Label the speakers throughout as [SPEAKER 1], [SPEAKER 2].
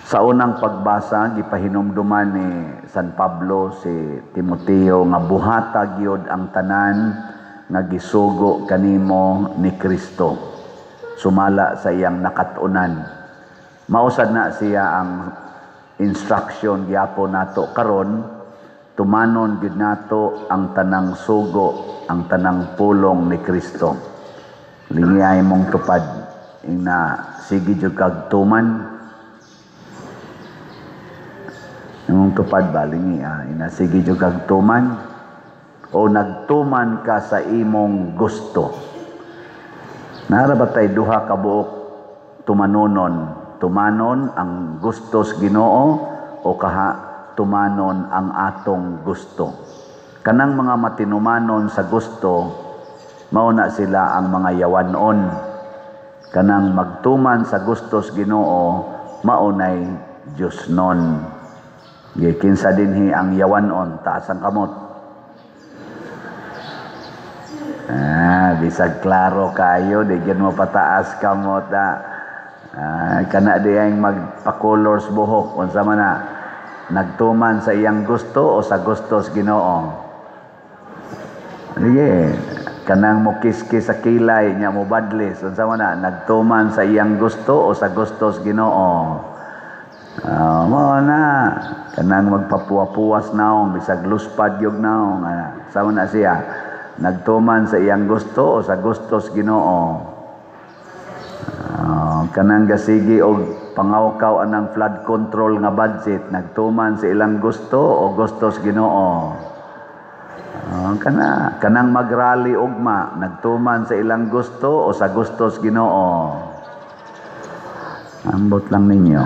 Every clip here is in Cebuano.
[SPEAKER 1] Sa unang pagbasa, gipahinumduman ni San Pablo si Timoteo nga buhata gyud ang tanan nga gisugo kanimo ni Kristo sumala sa iyang nakat-unan. Mausad na siya ang instruction gyapon nato karon, tumanon gyud nato ang tanang sugo, ang tanang pulong ni Kristo. Lingiyay mong tupad ina, sige jud kag tuman. Imong tupad ba, lingi ah, ina, sige jud kag tuman o nagtuman ka sa imong gusto? Nara ba tay duha ka buok tumanunon? Tumanon ang gusto sa Ginoo o kaha tumanon ang atong gusto? Kanang mga matinumanon sa gusto, mao na sila ang mga yawanon. Kanang magtuman sa gusto sa Ginoo, mao nay Diyosnon. Kinsa dinhi ang yawanon? Taas ang kamot. Ah, bisag klaro kayo, di gyud mo pataas kamot ah. Ah, kana di ang magpa-colors buhok, unsa man na? Nagtuman sa iyang gusto o sa gusto sa Ginoo? Sige, kanang mo kiskis sa kilay nya mo badlis, unsa man na? Nagtuman sa iyang gusto o sa gusto sa Ginoo? Mao na kanang magpapuwa-puwas naong bisag luspad gyud naong, sama na siya, nagtuman sa iyang gusto o sa gusto sa Ginoo? Kanang gasigi og pangawkaw anang flood control nga budget, nagtuman sa ilang gusto o gusto sa Ginoo? Kanang magrally ugma, nagtuman sa ilang gusto o sa gusto sa Ginoo? Ambot lang ninyo.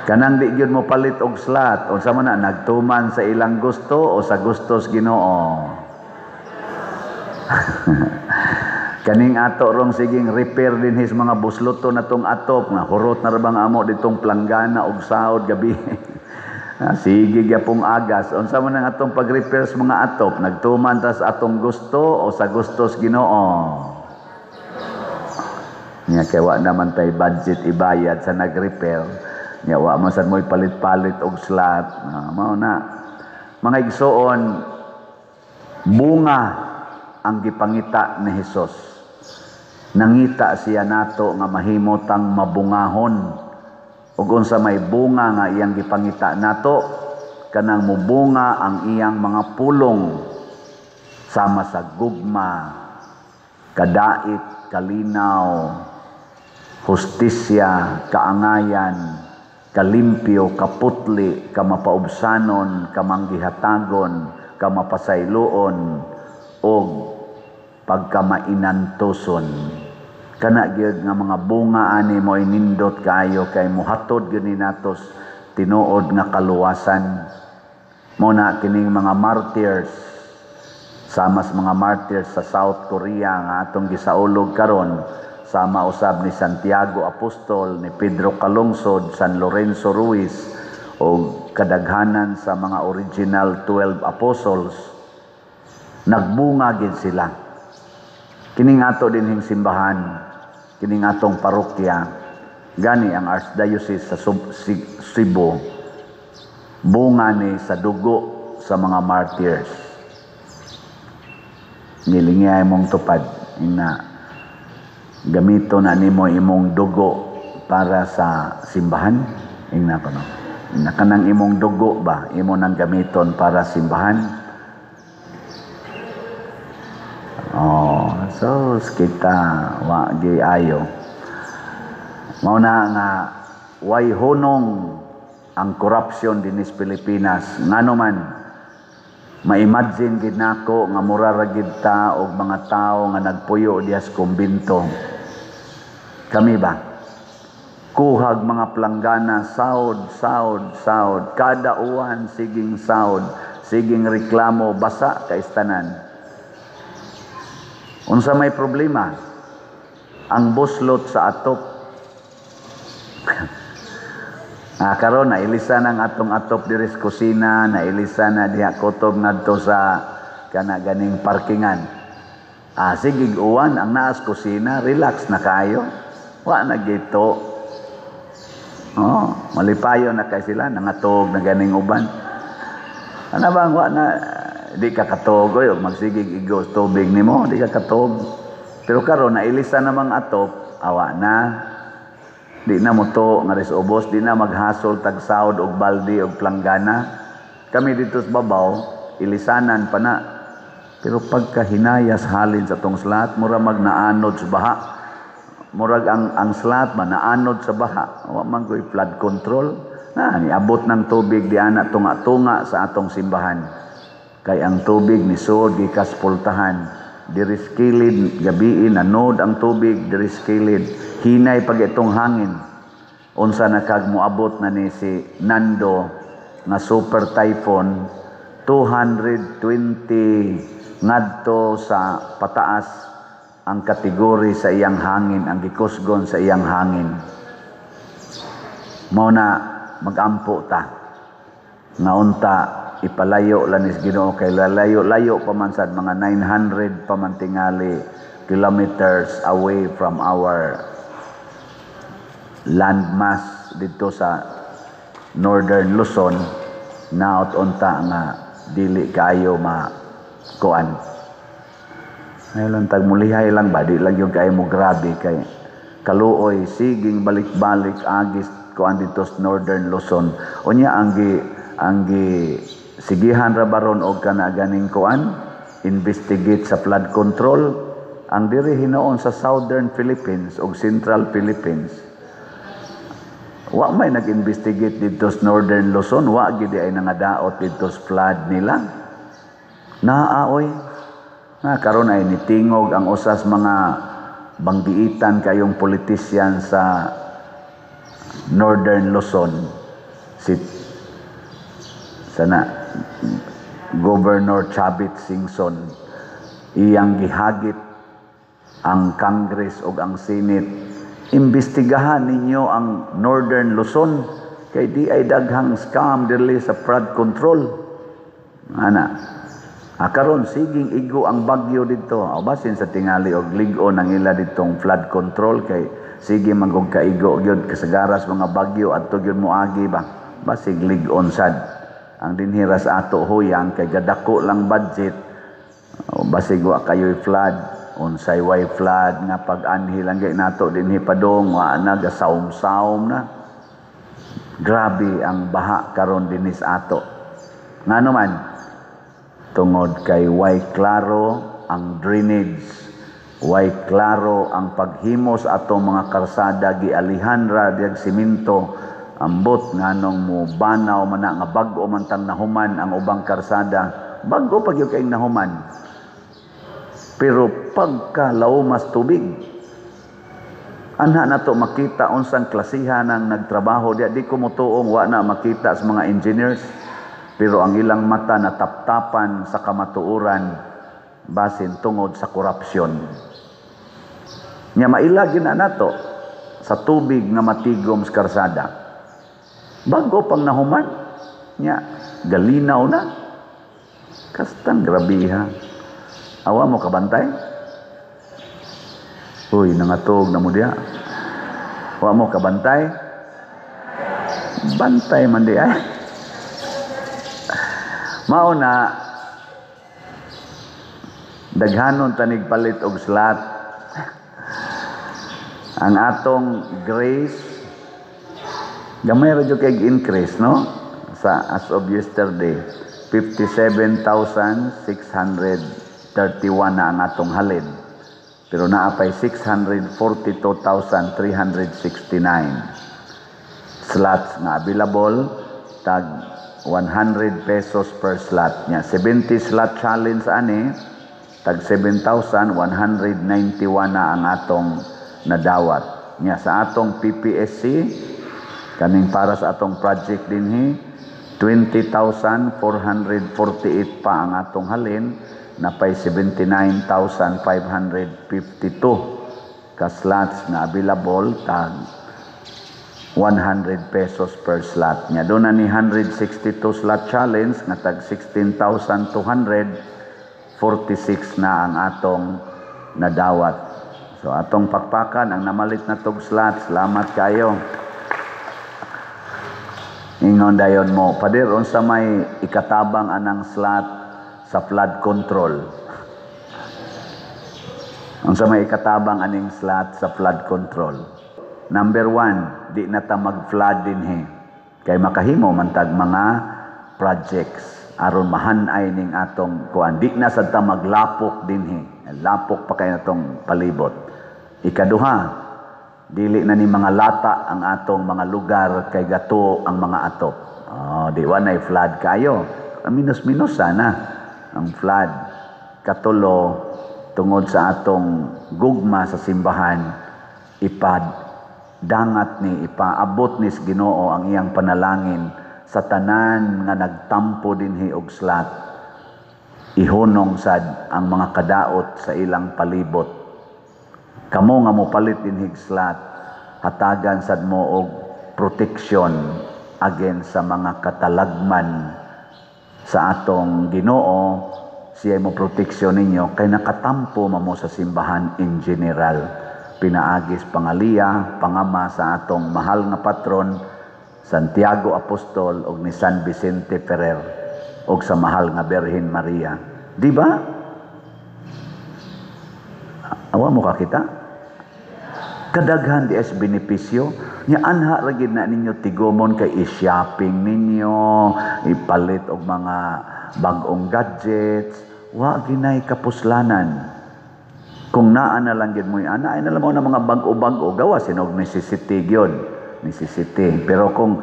[SPEAKER 1] Kanang di gyud mo palit og slot, unsa man na, nagtuman sa ilang gusto o sa gusto sa Ginoo? Kaning ato rong siging repair din his mga busloto na tong atop nga hurot na ra bang amo ditong planggana og saod gabi. Sige gyapong agas, unsa man ang atong pag-repair sa mga atop, nagtuman ta sa atong gusto o sa gusto sa Ginoo? Nya kay wa naman tay budget ibayad sa nag-repair. Nya wa man sad mo'y palit-palit og slot. Mao na. Mga igsoon, bunga ang gipangita ni Hesus. Nangita siya nato nga mahimo tang mabungahon. Ug unsa may bunga nga iyang gipangita nato, kanang mubunga ang iyang mga pulong sama sa gugma, kadait, kalinaw, hustisya, kaangayan, kalimpyo, kaputli, kamapaubsanon, kamanggihatagon, kamapasayloon, og pagkamainantoson. Kana gyud nga mga bunga ani mo inindot kaayo kay mohatod gyud ni natos tinuod nga kaluwasan. Mo na kining mga martyrs, sama sa mga martyrs sa South Korea nga atong gisaulog karon, sama usab ni Santiago Apostol, ni Pedro Calungsod, San Lorenzo Ruiz, o kadaghanan sa mga original 12 apostles, nagbunga gid sila. Kining ato dinhing simbahan, kining atong parokya, gani ang Archdiocese sa Cebu, bunga ni sa dugo sa mga martyrs. Ngilingay mong tupad, ina gamito na nimo imong dugo para sa simbahan, ingna ko no. Ina kanang imong dugo ba imo nang gamiton para simbahan? Oh, so kita wa gi ayo. Mao na nga way hunong ang corruption dinis Pilipinas. Ngano man ma-imagine gid nako nga mura ra gid ta og mga tawo nga nagpuyo diha sa kumbinto. Kami ba? Kuhag mga planggana, saod, saod, saod. Kada uwan, siging saod, siging reklamo, basa kaistanan. Unsa may problema? Ang buslot sa atop. Karon nailisa nang atong atop diri sa kusina, nailisa na diha kutob ngadto sa kana ganing parkingan. Sige uwan ang naas kusina, relax na kayo. Wa na gito. Oh, malipayon na kay sila, nangatog na ganing uban. Ano bang wa na di ka katog oy, og magsigig igos tubig nimo, di ka katog. Pero karon nailisan namang atop, awa na. Di na moto nga ris ubos, di na maghasol tag sawd og balde og planggana. Kami dito sa babaw, ilisanan pa na. Pero pagka hinayas halin sa tong slat, mura mag naanod sa baha. Murag ang slat ba naanod sa baha. Wa man ko'y flood control. Na niabot ng tubig di ana tunga-tunga sa atong simbahan. Kay ang tubig ni suod gikas pultahan. Diri sa kilid gabii nanod ang tubig diri sa kilid. Hinay pag itong hangin. Unsa na kag moabot na ni si Nando nga super typhoon, 220 ngadto sa pataas ang kategory sa iyang hangin, ang gikusgon sa iyang hangin. Mao na magampo ta nga unta ipalayo lang ni Ginoo kay lalayo-layo pa man sad, mga 900 pa man tingali kilometers away from our landmass dito sa Northern Luzon. Naot unta nga dili kaayo ma kuan. Ngayon lang tag mulihay lang ba, di lang yung kaayo mo grabe kay kaluoy, siging balik-balik agis kuan dito sa Northern Luzon. Unya ang gi sigihan ra baron og kana ganing kuan, investigate sa flood control ang diri hinuon sa Southern Philippines ug Central Philippines. Wa may nag-investigate dito sa Northern Luzon. Wa gid ay nangadaot dito sa flood nila. Naaoy. Na karon ay nitingog ang usas mga banggiitan kayong politician sa Northern Luzon, si sana Governor Chavit Singson. Iyang gihagit ang Congress ug ang Senate, imbestigahan ninyo ang Northern Luzon kay di ay daghang scam diri sa flood control ana. Ah, karon siging igo ang bagyo dito. O basin sa tingali og lig-on ang ila ditong flood control kay sige man og kaigo gyud kasagaras mga bagyo adto gyud moagi ba. Basig lig-on sad. Ang dinhi ra sa ato huyang kay gadako lang budget. O basig wa kayoy flood, unsay way flood nga pag-anhi lang gay nato dinhi padong wa na gasaum-saum na. Grabe ang baha karon dinhi sa ato. Ngano man? Tungod kay way klaro ang drainage, way klaro ang paghimo sa atong mga karsada, gialihan ra diag simento. Ambot nganong mo banaw man na nga bag-o man tang nahuman ang ubang karsada, bag-o pa gyud kayong nahuman. Pero pagka laumas tubig, anha na to makita unsang klasihan ang nagtrabaho diya. Di ko motuong wa na makita sa mga engineers, pero ang ilang mata nataptapan sa kamatuoran basin tungod sa korupsyon. Nya maila gyud na nato sa tubig nga matigom sa karsada. Bago pang nahuman, nya galinaw na. Kastang grabiha. Awa mo kabantay? Uy, nangatog na mo diya. Wa mo kabantay? Bantay man di ay. Mao na daghanon tanig palit og slot. Ang atong grace gamay ra jud kay increase, no? Sa as of yesterday, 57,631 na ang atong halin. Pero naa pay 642,369 slots nga available, tag 100 pesos per slot nya. 70 slot challenge ani, tag 7,191 na ang atong nadawat. Nya sa atong PPSC kaning para sa atong project dinhi, 20,448 pa ang atong halin, napay 79,552 ka slots na available, tag 100 pesos per slot. Nya doon na ni 162 slot challenge nga tag 16,246 na ang atong nadawat. So atong pakpakan ang namalit na tog slot. Salamat kayo. Ingon dayon mo, "Pader, unsa may ikatabang anang slot sa flood control? Unsa may ikatabang aning slot sa flood control?" Number one, di na ta mag-flood dinhi. Kay makahimo man tag mga projects aron mahanay ning atong kuan. Di na sad ta maglapok dinhi. Lapok pa kay natong palibot. Ikaduha, dili na ni mga lata ang atong mga lugar kay gato ang mga atop. Oh, di wa nay flood kayo. Minus-minus sana ang flood. Katulo, tungod sa atong gugma sa simbahan, ipad dangat ni, ipaabot ni Ginoo ang iyang panalangin sa tanan nga nagtampo dinhi og slot. Ihunong sad ang mga kadaot sa ilang palibot. Kamo nga mopalit dinhi slot, hatagan sad mo og protection against sa mga katalagman sa atong Ginoo. Siya mo proteksyon ninyo kay nakatampo mamo sa simbahan in general, pinaagis pangaliya, pangama sa atong mahal nga patron Santiago Apostol og ni San Vicente Ferrer og sa mahal nga Birhen Maria. Di ba? Awa mo kakita? Kadaghan di es benepisyo nya. Anha ra gid na ninyo tigumon kay i-shopping ninyo, ipalit og mga bag-ong gadgets, wa ginay kapuslanan. Kung naa na lang gid mo, ana ay na lang mo na mga bag-o-bag-o, gawas sinog necessity gyud, necessity. Pero kung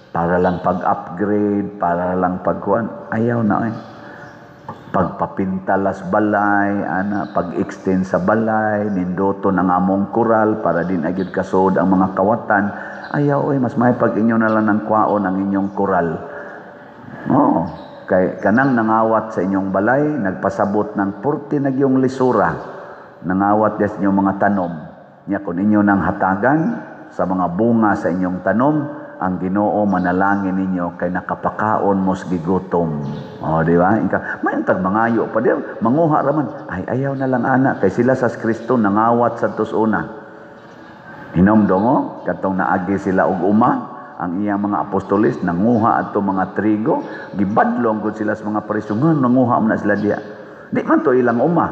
[SPEAKER 1] para lang pag-upgrade, para lang pagkuan, ayaw na eh. Pagpapintalas balay, ana, pag-extend sa balay, nindoton ang among kural para din agad kasod ang mga kawatan. Ayaw eh, mas may pag inyo na lang ng kwaon ang inyong kural. Oo, kay kanang nangawat sa inyong balay, nagpasabot ng purti nagyong lisura, nangawat des inyong mga tanom. Nya kung inyo nang hatagan sa mga bunga sa inyong tanom, ang Ginoo manalangin ninyo kay nakapakaon mos gigutom. Oh, di ba? Inka, may tag mangayo pa di, manguha ra man. Ay, ayaw na lang ana kay sila sa Kristo nangawat sa una. Hinomdom katong naagi sila og uma, ang iyang mga apostoles nanguha adto mga trigo, gibadlong gud sila sa mga Pariseo, nga nanguha man na sila diya. Di man to ilang uma.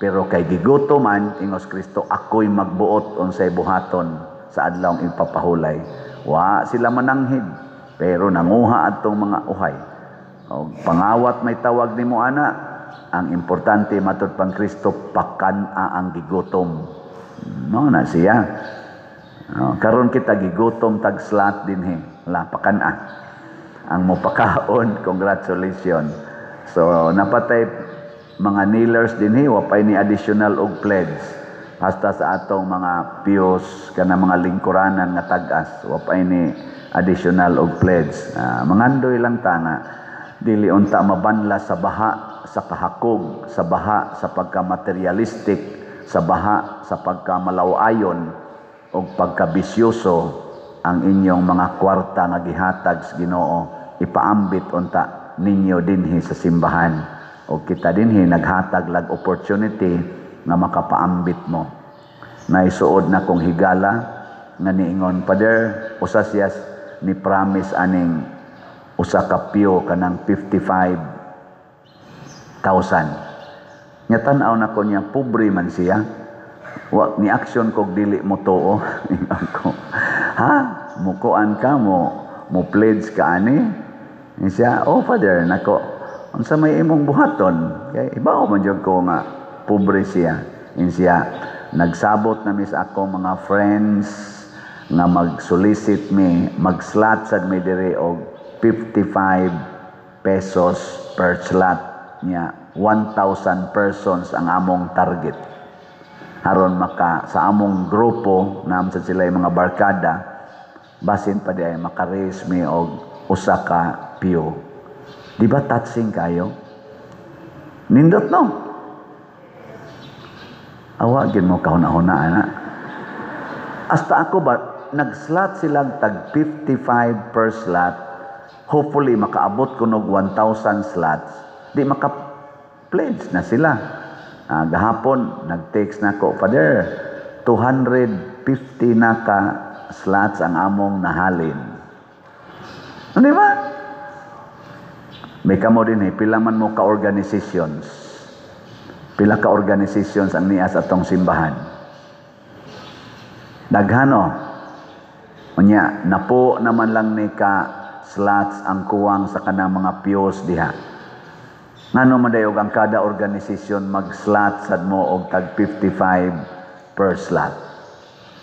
[SPEAKER 1] Pero kay gigutom man, ingos Kristo, "Ako'y magbuot unsay buhaton sa adlawng ipapahulay." Wa sila mananghid, pero nanguha adtong mga uhay. O, pangawat may tawag nimo ana, ang importante matud pang Kristo, pakan-a ang gigutom. No na siya. No, karon kita gigutom tag slot dinhi. Wala, pakan-a. Ang mopakaon, congratulations. So napatay mga kneelers dinhi, wa pay ni additional og pledge. Hasta sa atong mga pios kana mga lingkuranan nga tag-as, wa pay ni additional og pledge. Mangandoy lang ta nga dili unta mabanla sa baha sa kahakog, sa baha sa pagka-materialistic, sa baha sa pagkamalawayon o pagkabisyoso ang inyong mga kwarta nga gihatag sa Ginoo. Ipaambit unta ninyo dinhi sa simbahan o kita dinhi naghatag lag opportunity nga makapaambit mo. Naisuod na kong higala nga niingon, "Pader," usa siya ni promise aning usa ka pew kanang 55,000. Nya tan-aw nako niya, pobre man siya. Wa ni action kog dili mo tuo. Ingon ko, "Ha, mukuan ka mo, mo pledge ka ani?" Ni siya, "Oh Father." Nako, "Unsa may imong buhaton?" Kay ibaw man jud ko nga pobre siya. In siya, nagsabot na mis ako mga friends nga mag-solicit mi, mag-slot sad mi diri og 55 pesos per slot niya. 1,000 persons ang among target. Aron maka sa among grupo, naam sa sila yung mga barkada, basin pa di ay maka-raise mi og usa ka pew. Di ba touching kayo? Nindot, no? Awa gid mo kahuna-huna ana. Hasta ako ba nag-slot silang tag 55 per slot. Hopefully makaabot ko nog 1,000 slots. Di maka pledge na sila. Gahapon nag-text nako, "Father, 250 na ka slots ang among nahalin." Ano ba? May kamo din eh, pila man mo ka organizations. Pila ka organizations ang niya sa atong simbahan. Daghano. Unya, napo naman lang ni ka slots ang kuwang sa kanang mga pews diha. Ngano man dayog ang kada organisasyon mag-slot sad mo og tag 55 per slot?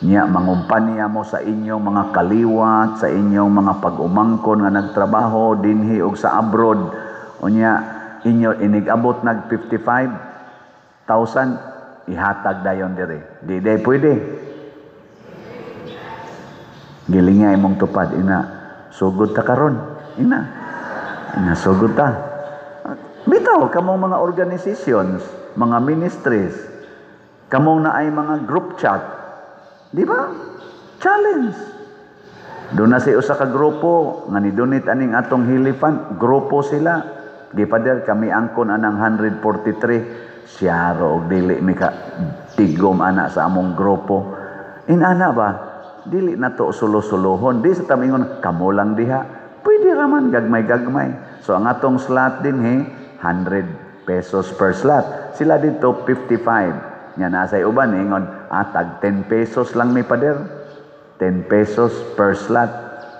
[SPEAKER 1] Nya mangumpanya mo sa inyong mga kaliwat, sa inyong mga pag-umangkon nga nagtrabaho dinhi og sa abroad. Unya inyo inig-abot nag 55,000, ihatag dayon dire. Di day pwede. Gilinga imong tupad ina, "Sugod ta karon." Ina. Ina, "Sugod ta." Bitaw kamong mga organizations, mga ministries, kamong naay mga group chat. Di ba? Challenge. Doon na si usa ka grupo nga ni-donate aning atong Healy Fund, grupo sila. "Gi Pader, kami angkon anang 143." Siyaro og dili mi ka tigom ana sa among grupo. Inana ba? Dili na to sulo-sulohon. Di sa tamingon kamo lang diha. Pwede raman gagmay-gagmay. So ang atong slot din he 100 pesos per slot. Sila dito 55. Nya nasa uban ingon, "Ah, tag 10 pesos lang mi, Pader." 10 pesos per slot.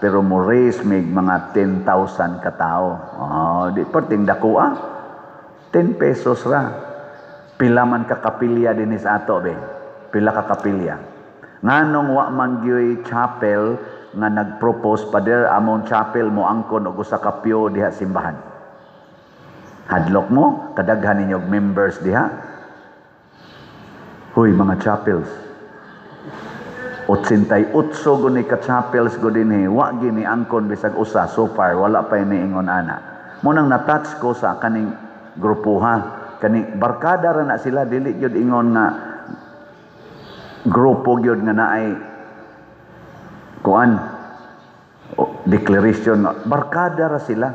[SPEAKER 1] Pero mo raise mig mga 10,000 katao. Oh, di perting dako ah. 10 pesos ra. Pila man ka kapilya dinhi sa ato be? Pila ka kapilya? Nganong wa man gyoy chapel nga nag-propose, "Pader, among chapel mo angkon og usa ka pew diha simbahan"? Hadlok mo kadaghan ninyo og members diha. Huy, mga chapels. 88 guni ka chapels go dinhi, wa gini angkon bisag usa so far, wala pa ini ingon ana. Mo nang na-touch ko sa kaning grupuha, kani barkada ra na sila, dili gyud ingon nga grupo gyud nga naay kuan declaration, barkada ra sila.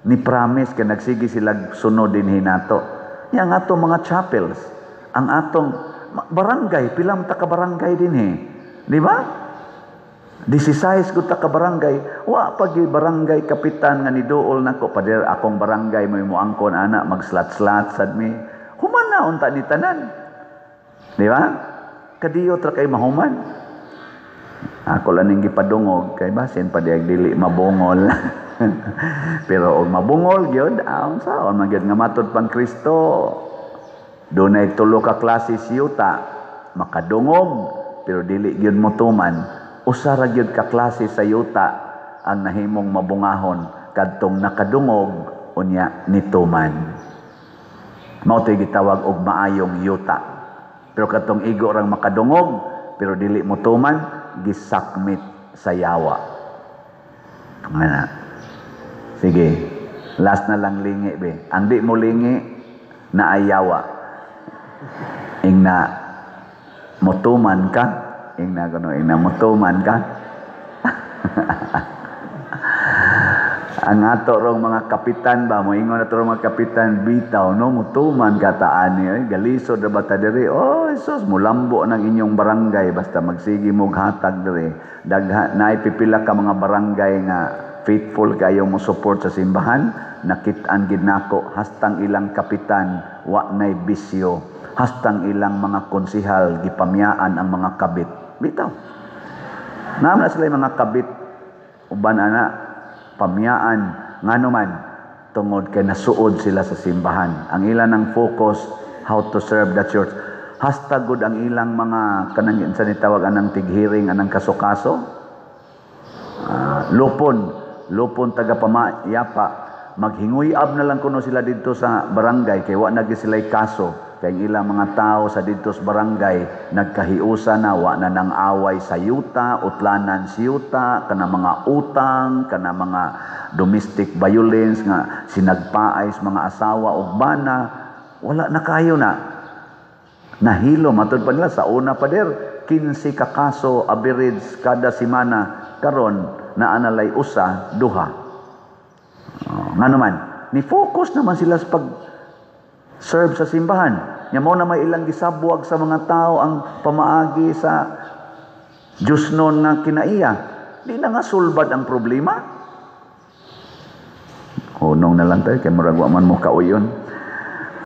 [SPEAKER 1] Ni promise kay nagsige sila sunod dinhi nato. Nya ang atong mga chapels, ang atong barangay, pila man ta ka barangay dinhi, di ba? 16 gud ta ka barangay, wa pa gyud barangay kapitan nga niduol nako, "Pader, akong barangay mo moangkon ana, mag-slot-slot sad mi." Human na unta ni tanan. Di ba? Kadiyot ra kay mahuman. Ako lang ning gipadungog kay basin pa diag dili mabungol. Pero og mabungol gyud, aon saon man gyud nga matud pang Kristo, dunay tulo ka klase yuta: makadungog pero dili gyud motuman. Usa ra gyud ka klase sa yuta ang nahimong mabungahon, kadtong nakadungog unya nituman. Mao to'y gitawag og maayong yuta. Pero kadtong igo rang makadungog pero dili motuman, gisakmit sa yawa. Nga. Sige, last na lang, lingi be. Ang di mo lingi na ayawa. Ingna motuman ka, ingna kuno, ingna motuman ka. Ang ato rong mga kapitan ba, moingon ato rong mga kapitan, "Bitaw no, mutuman ka taani ay galisod ra ba ta diri?" Oh, Jesus, mulambo ng inyong barangay basta magsige mo hatag diri. Dagha naay pipila ka mga barangay nga faithful kayo mo support sa simbahan. Nakit-an gid nako hastang ilang kapitan wa nay bisyo, hastang ilang mga konsihal gipamyaan ang mga kabit. Bitaw. Naam na sila mga kabit uban ana pamyaan, ngano man tungod kay nasuod sila sa simbahan. Ang ilan ang focus, how to serve the church. Hasta gud ang ilang mga kanang sa nitawag anang tighiring anang kaso-kaso. Lupon, lupon taga pamayapa, maghinguyab na lang kuno sila didto sa barangay kay wa na gyud sila'y kaso. Kay ang ilang mga tao sa didto sa barangay nagkahiusa na, wa na nang away sa yuta, utlanan sa yuta, kana mga utang, kana mga domestic violence nga sinagpaay sa mga asawa ug bana, wala na kayo na. Nahilo matud pa nila sa una, "Pader, 15 ka kaso average kada semana, karon naa na lay usa, duha." Oh, ngano man, ni focus naman sila sa pag serve sa simbahan. Nya mao na may ilang gisabwag sa mga tao ang pamaagi sa Diyosnon nga kinaiya. Di na nga sulbad ang problema. Hunong na lang tayo kay murag wa man mo kauyon.